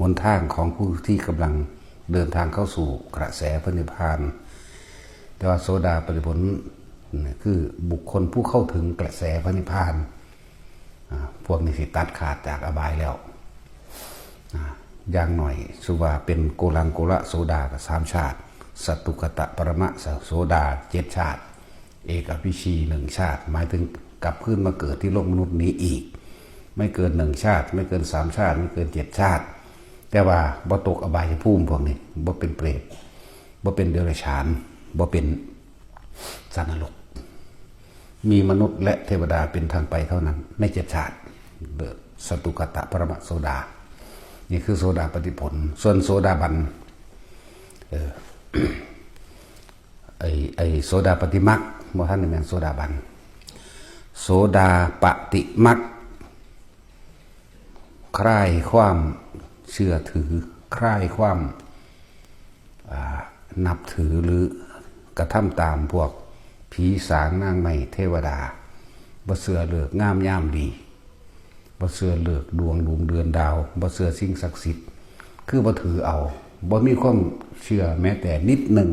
ຫົນທາງຂອງຜູ້ທີ່ກຳລັງເດີນທາງເຂົ້າສູ່ກະແສພະນິບພານ. ແຕ່ວ່າໂສດາປັດຕິຜົນ ຄືບຸກຄົນຜູ້ເຂົ້າເຖິງກະແສພະນິບພານ. ອາ ພວກນີ້ຊິຕັດຂາດຈາກອະບາຍແລ້ວ. ອາ ຢ່າງໜ້ອຍ ສົມມຸດວ່າເປັນໂກລັງໂກລະໂສດາກໍສາມຊາດ, ສະຕຸກະຕະປະລະມະໂສດາເຈັດຊາດ, ເອກະວິຊີໜຶ່ງຊາດ, ໝາຍເຖິງກັບຄືນມາເກີດທີ່ໂລກມະນຸດນີ້ອີກ ໄມ່ເກີນໜຶ່ງຊາດ, ໄມ່ເກີນສາມຊາດ, ໄມ່ເກີນເຈັດຊາດ. ແຕ່ວ່າບໍ່ຕົກອະບາຍພູມພວກນີ້, ບໍ່ເປັນເປຣດ, ບໍ່ເປັນເດຍລະສານ, ບໍ່ເປັນສັດນະລົກ. ມີມະນຸດ ແລະ ເທວະດາເປັນທາງໄປເທົ່ານັ້ນໃນເຈັດຊາດ. ເລີດ ສະຕຸກະຕະປະລະມະໂສດາ. ນີ້ຄືໂສດາປັດຕິຜົນ. ສ່ວນໂສດາບັນ ເອີ ໄອ້ ໄອ້ໂສດາປັດຕິມັກ ບໍ່ທັນໄດ້ແມ່ນໂສດາບັນ. ໂສດາປະຕິມັກ ຄາຍຄວາມເຊື່ອຖື, ຄາຍຄວາມ ອາ ນັບຖື ຫຼື ກະທຳຕາມພວກຜີສາງນາງໄມ້ເທວະດາ, ບໍ່ເຊື່ອເລີກງາມຍາມດີ, ບໍ່ເຊື່ອເລີກດວງລຸມເດືອນດາວ, ບໍ່ເຊື່ອສິ່ງສັກສິດ, ຄືບໍ່ຖືເອົາ, ບໍ່ມີຄວາມເຊື່ອແມ້ແຕ່ນິດໜຶ່ງ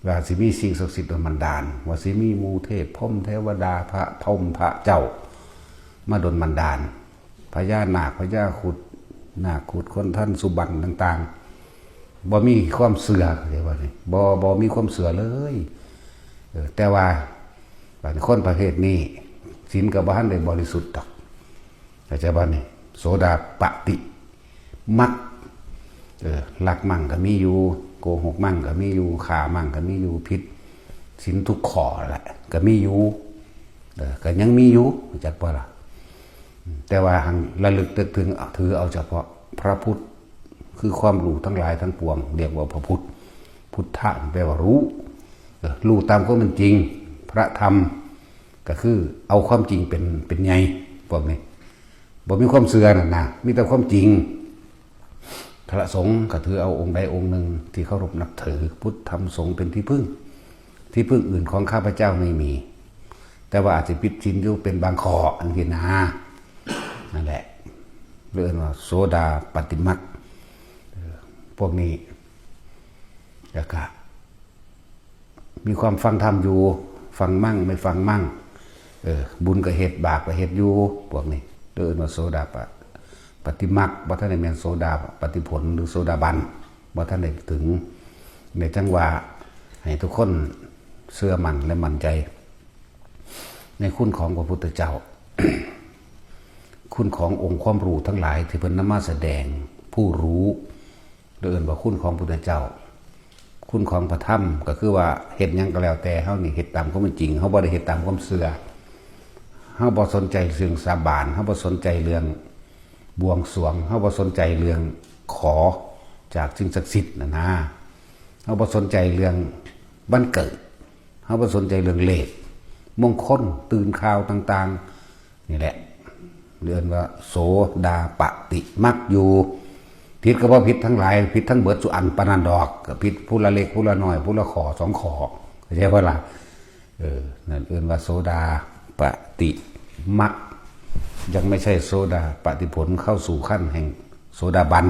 ວ່າຊິມີສິ່ງສັກສິດດົນບັນດານ, ວ່າຊິມີໝູ່ເທບພົມເທວະດາ ພະພົມພະເຈົ້າມາດົນບັນດານ, ພະຍານາກ ພະຍາຄຸດ ນາກຄຸດ ຄົນທັນສຸບັນຕ່າງໆ ບໍ່ມີຄວາມເຊື່ອ ເຂົາເຈົ້າວ່ານີ້ ບໍ່ ບໍ່ມີຄວາມເຊື່ອເລີຍ. ເອີ ແຕ່ວ່າບາດນີ້ຄົນປະເພດນີ້ ສິນກໍບໍ່ທັນໄດ້ບໍລິສຸດດອກ ເຂົ້າໃຈບໍ່ນີ້? ໂສດາປະຕິມັກ ເອີ ລັກມັ້ງກໍມີຢູ່, ໂກຫົກມັ້ງກໍມີຢູ່, ຂ້າມັ້ງກໍມີຢູ່, ຜິດສິນທຸກຂໍ້ແຫຼະ ກໍມີຢູ່, ເອີ ກໍຍັງມີຢູ່ ຮູ້ຈັກບໍ່ລະ? ແຕ່ວ່າຮັ່ງລະລຶກນຶກເຖິງ ຖືເອົາສະເພາະພະພຸດ ຄືຄວາມຮູ້ທັງຫຼາຍທັງປວງ ຮຽກວ່າພະພຸດ. ພຸດທະແປວ່າຮູ້ ເອີ ຮູ້ຕາມຄວາມເປັນຈິງ. ພະທຳ ກໍຄືເອົາຄວາມຈິງເປັນ ເປັນໃຫຍ່ ພວກນີ້ ບໍ່ມີຄວາມເຊື່ອນັ້ນນະ ມີແຕ່ຄວາມຈິງ. ພະສົງກໍຖືເອົາອົງໃດອົງໜຶ່ງທີ່ເຄົາລົບນັບຖື. ພຸດທຳສົງເປັນທີ່ເພິ່ງ, ທີ່ເພິ່ງອື່ນຂອງຂ້າພະເຈົ້າໄມ່ມີ, ແຕ່ວ່າອາດຈະຜິດສິນຢູ່ເປັນບາງຂໍ້ ຈັ່ງຊີ້ນະ. ນັ້ນແຫຼະ ເອີ້ນວ່າໂສດາປັດຕິມັກ. ເອີ ພວກນີ້ ແລ້ວກະ ມີຄວາມຟັງທຳຢູ່, ຟັງມັ້ງ ໄມ່ຟັງມັ້ງ, ເອີ ບຸນກໍເຮັດ ບາບກໍເຮັດຢູ່. ພວກນີ້ເອີ້ນວ່າໂສດາປະ ປະຕິມັກ, ບໍ່ທັນໄດ້ແມ່ນໂສດາປະຕິຜົນ ຫຼື ໂສດາບັນ, ບໍ່ທັນໄດ້ເຖິງ. ໃນຈັງຫວະໃຫ້ທຸກຄົນເຊື່ອໝັ້ນ ແລະ ໝັ້ນໃຈໃນຄຸນຂອງພະພຸດທະເຈົ້າ, ຄຸນຂອງອົງຄວາມຮູ້ທັງຫຼາຍທີ່ເພິ່ນນຳມາສະແດງ, ຜູ້ຮູ້ ເອີ້ນວ່າຄຸນຂອງພຸດທະເຈົ້າ. ຄຸນຂອງພະທຳ ກໍຄືວ່າເຮັດຫຍັງກໍແລ້ວແຕ່ ເຮົານີ້ເຮັດຕາມຄວາມເປັນຈິງ, ເຮົາບໍ່ໄດ້ເຮັດຕາມຄວາມເຊື່ອ. ເຮົາບໍ່ສົນໃຈເລື່ອງສາບານ, ເຮົາບໍ່ສົນໃຈເລື່ອງບວງສວງ, ເຮົາບໍ່ສົນໃຈເລື່ອງຂໍຈາກສິ່ງສັກສິດນັ້ນນະ, ເຮົາບໍ່ສົນໃຈເລື່ອງວັນເກີດ, ເຮົາບໍ່ສົນໃຈເລື່ອງເລກມົງຄົນ, ຕື່ນຂ່າວຕ່າງໆ. ນີ້ແຫຼະ ເອີ້ນວ່າໂສດາປະຕິມັກຢູ່. ຜິດກໍບໍ່ຜິດທັງຫຼາຍ, ຜິດທັງເບິດສູ່ອັນປານນັ້ນດອກ, ກໍຜິດຜູ້ລະເລັກຜູ້ລະນ້ອຍ, ຜູ້ລະຂໍ້ສອງຂໍ້, ເຂົ້າໃຈບໍ່ລະ? ເອີ ນັ້ນເອີ້ນວ່າໂສດາປະຕິມັກ, ຍັງໄມ່ໃຊ່ໂສດາປະຕິຜົນ, ເຂົ້າສູ່ຂັ້ນແຫ່ງໂສດາບັນ.